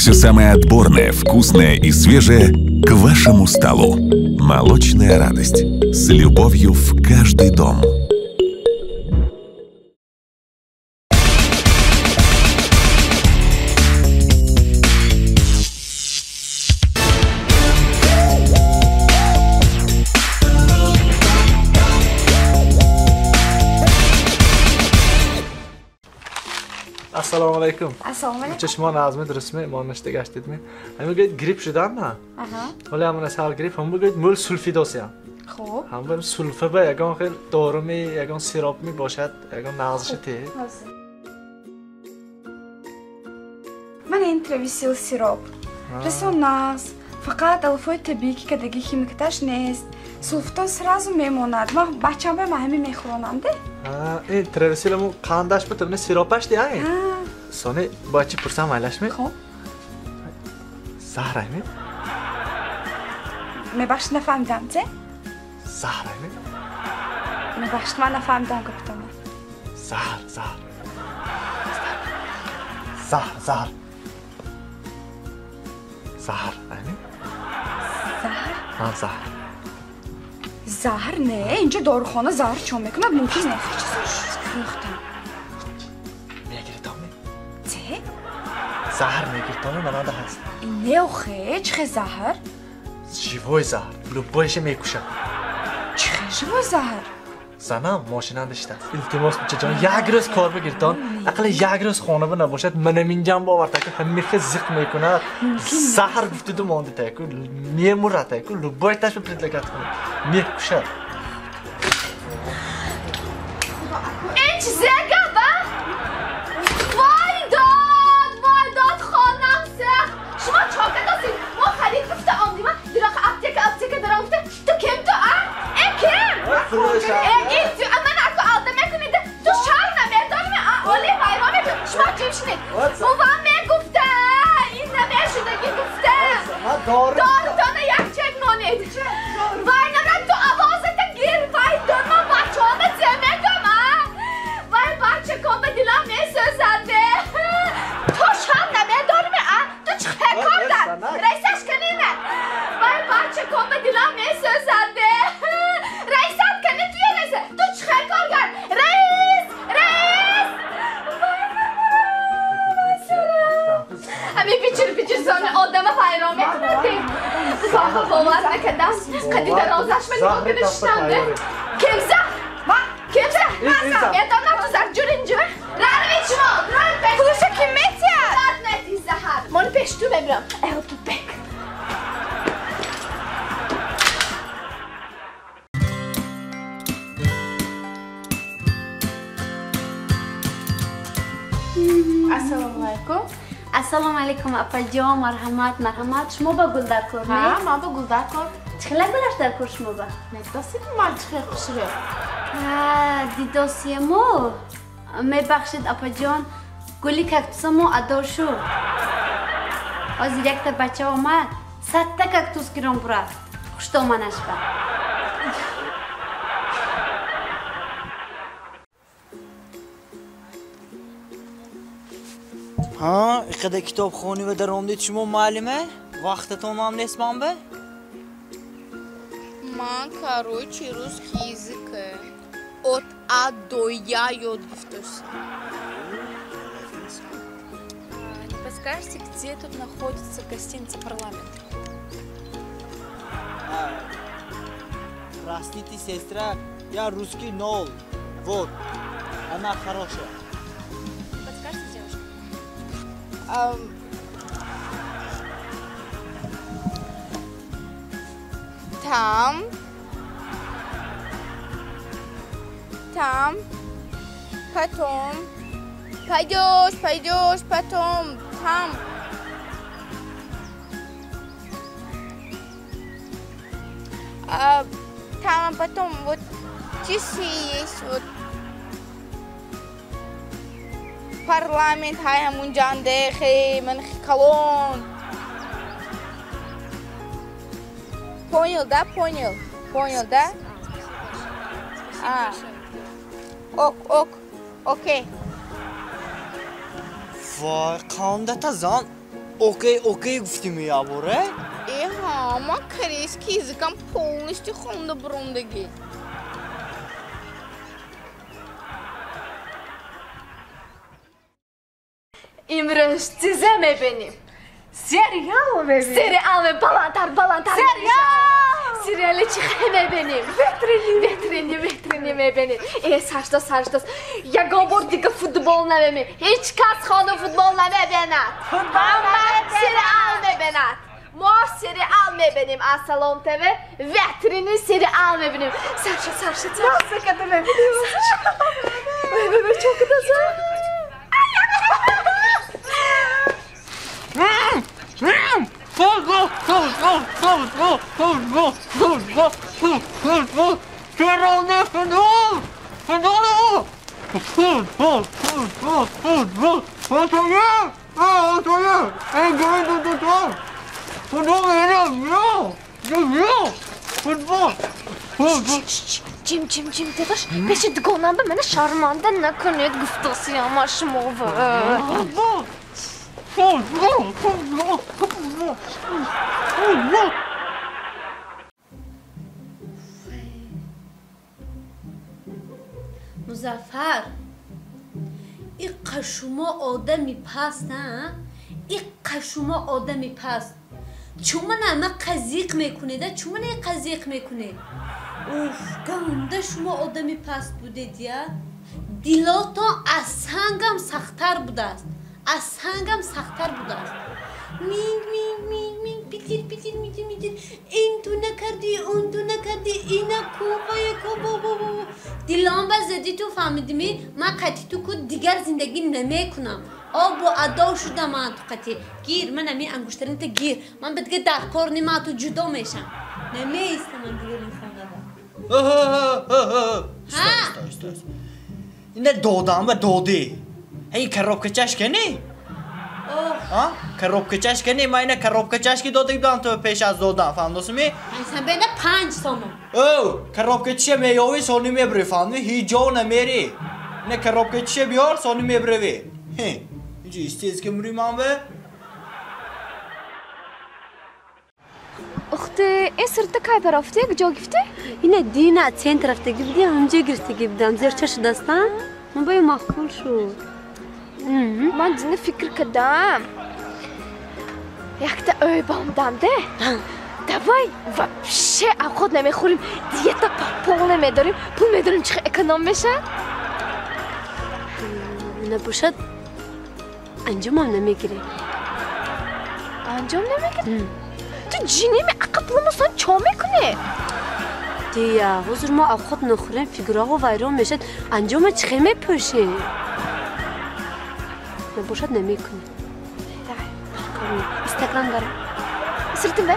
Все самое отборное, вкусное и свежее к вашему столу. Молочная радость. С любовью в каждый дом. Ассалому алайкум. Ассалому алайкум. Шумо назми дурустми? Мо ништа гаштидми? Ҳам мегӯяд грипп шудам ман. Ҳоло ҳамона сал грипп, ҳам мегӯяд мӯл сулфидосиям. Хуб. Ҳам бим сулфа ба ягон хел доруми, ягон сиропми бошад, ягон нағзиши те. Ман ин Тревисил сироп. Расо нағз, фақат алфои табиӣ ки кадаги химикаташ нест. Сулфтон сразу мемонад. Ман бачам ба ман ҳамин мехӯронам де. Ин Тревисил ҳамун қандаш буд, ин сиропаш де ай? Сони бояд чӣ пурсам айлашми? Хуб. Заҳр айми? Мебахшид, нафаҳмидам, че? Заҳр айми? Мебахшид, ман нафаҳмидам гуфтам. Заҳр, заҳр. Заҳр, заҳр. Заҳр айми? Заҳр? Ҳа, заҳр. Заҳр не, инҷо дорухона заҳр чо мекунад, мумкин не. Фурӯхтам. Мегиритоми? Че? Заҳр мегиритоми, мананда ҳаст. Не охе, чӣ хел заҳр? Живой заҳр, любойша мекушад. Чӣ хел живой заҳр? Занам мошинанда иштааст. Илтимос, бачаҷон, як рӯз кор бигиртон, ақалла як рӯз хона ба набошад, манам инҷам бовар таку, ҳамихе зиқ мекунад. Заҳр гуфтиду монди таку, мемурад таку, любой ташба предлагать кунад. Мекушад. Ин чизе гапа? Вой дод, вой дод, хонам сех. Шумо чо кардосед? Мо харид гуфта омдим, дироқа аптека, аптека даром гуфта, ту кем ту, а? Э, кем? Э, ин ту, ман аку алда мекунед, ту шарм намедонӣ, а? Оли вайрон мекунӣ. Шумо ҷим шинед. Бува мегуфта, ин намешудаги гуфта. Дорутона як чек монед. Вай намрад, ту овозата гир, вай дод, ман бачаҳома зе мегӯям, а? Вай бачакон ба дилам месӯзад, бе. Ту шарм намедонӣ, а? Ту чӣ хел кор дар? Раисаш канина? Вай бачакон ба дилам месӯзад, бе. Раисат кани туя раиса? Ту чӣ хел кор кар? Раис! Раис! Вай, сарам. Ҳамин бичир бичир зони одама вайрон мекунад. Баха бовар накардам. Қади дарозаш ма нигоҳ карда шиштам, бе. Ким заҳр? Ким заҳр? Медонам ту заҳр ҷур инҷо. Равед шумо, равед. Пулаша ким метиҳад? Дад метиҳ заҳр. Мони пеш ту мебирам. Эл ту бек. Ассалому алайкум. Ассалому алайкум, апаҷон, марҳамат, марҳамат. Шумо ба гул дар кор, не? Ҳа, ман ба гул дар кор. Чӣ хела гулаш дар кор шумо ба? Медосед ман чӣ хел хушрӯ? Ҳа, дидосему. Мебахшед, апаҷон, гули кактусамо адо шуд. Ҳозир якта бача омад, 100 та кактус гирон бурафт. Хуштоманаш ба. Ҳа, иқадар китобхонӣ ва даромдед шумо муаллима? Вақтатон ҳам нест ман ба? Ман, короче, русский язык от А до Я ёд гирифтосам. Не подскажете, где тут находится гостиница «Парламент»? Простите, сестра, я русский ноль. Вот, она хорошая. Подскажете, девушка? Там, там, потом, пойдешь, пойдешь, потом, там. А, там, а потом вот часы есть, вот парламент, ҳай ҳамунҷанде, хей, ман калон. Понял, да? Понял. Понял, да? А. Ок, ок, окей. Вой, қандата зан. Окей, окей гуфтиму ябора? Э, ҳа, ман корейский языкам полностью хонда буромдагӣ. Имрӯз чизе мебинем. Сериал мебинем. Сериал баландтар, баландтар. Сериал! Сериали чӣ хел мебинем? Ветрени. Ветрени, ветрени мебинем. Э, саршдос, саршдос. Ягон бор дига футбол намебинем. Ҳеҷ кас хона футбол намебинад. Футбол сериал мебинад. Мо сериал мебинем аз Салом ТВ. Ветрени сериал мебинем. Саршо, саршо, саршо. Насаката мебинем. Вай, вай, вай, чо кадаса? Футбол, футбол, футбол, футбол, футбол, футбол, чаро не футбол? Футбол, футбол, футбол, футбол, футбол, футбол, футбол. Ҷим, ҷим, ҷим, дадош, пеши дугонам ба мана шарманда накунед, гуфтосиама шумова. Футбол, футбол, футбол, футбол, футбол. Музаффар, иққа шумо одами паст, а? Иққа шумо одами паст. Чумана ама қазиқ мекунед, а? Чумана қазиқ мекунед? Уф, ганда шумо одами паст будед, я? Дилотон аз сангам сахттар будааст. Аз сангам сахттар будааст. Минг, минг, минг, минг, питир, питир, митир, митир. Ин ту накардӣ, он ту накардӣ, ина ку, вая ку, бо, бо, бо. Дилон ба задӣ ту фаҳмидимӣ? Ман қатъи ту ку дигар зиндагӣ намекунам. Обу адо шудам ман ту қатъи. Гир, ман ҳамин ангуштарината гир. Ман ба дига дар кор нема, ту ҷудо мешам. Намеистам ман дигар ин хонада. Стой, стой, стой. Ина додам ба додӣ. Ин коробкачаш кани? А? Коробкачаш кани? Ман ина коробкачаш ки дода будам ту пеш аз додан, фаҳмдосими? Панҷшанбе на 5 сомон. О, коробкачиша меёвӣ, сони мебурӣ, фаҳмдӣ? Ҳеҷ ҷо намерӣ. Ина коробкачиша биёр, сони мебуравӣ. Инҷо истез ки мурӣ ман бе? Ухти, ин сирта кай барофтӣ? Куҷо гифтӣ? Ина дина центр рафтагӣ будӣ, ҳамҷо гирифтагӣ будам. Зерча шудастам? Ман баё маъқул шуд. Ман дина фикр кардам. Якта ӯй бомдам де. Давай вообще авқот намехӯрем, диета пол намедорем, пул медорем, чӣ эконом мешавад? Набошад, анҷомам намегирем. Анҷом намегирем? Ту ҷинеми ақа пулмосон чо мекунӣ? Дия, ҳозир мо авқот нахӯрем, фигураҳо вайрон мешавад, анҷома чӣ хел мепӯшем? Набошад намекунем. Инстаграм дорам. Сиртим бе?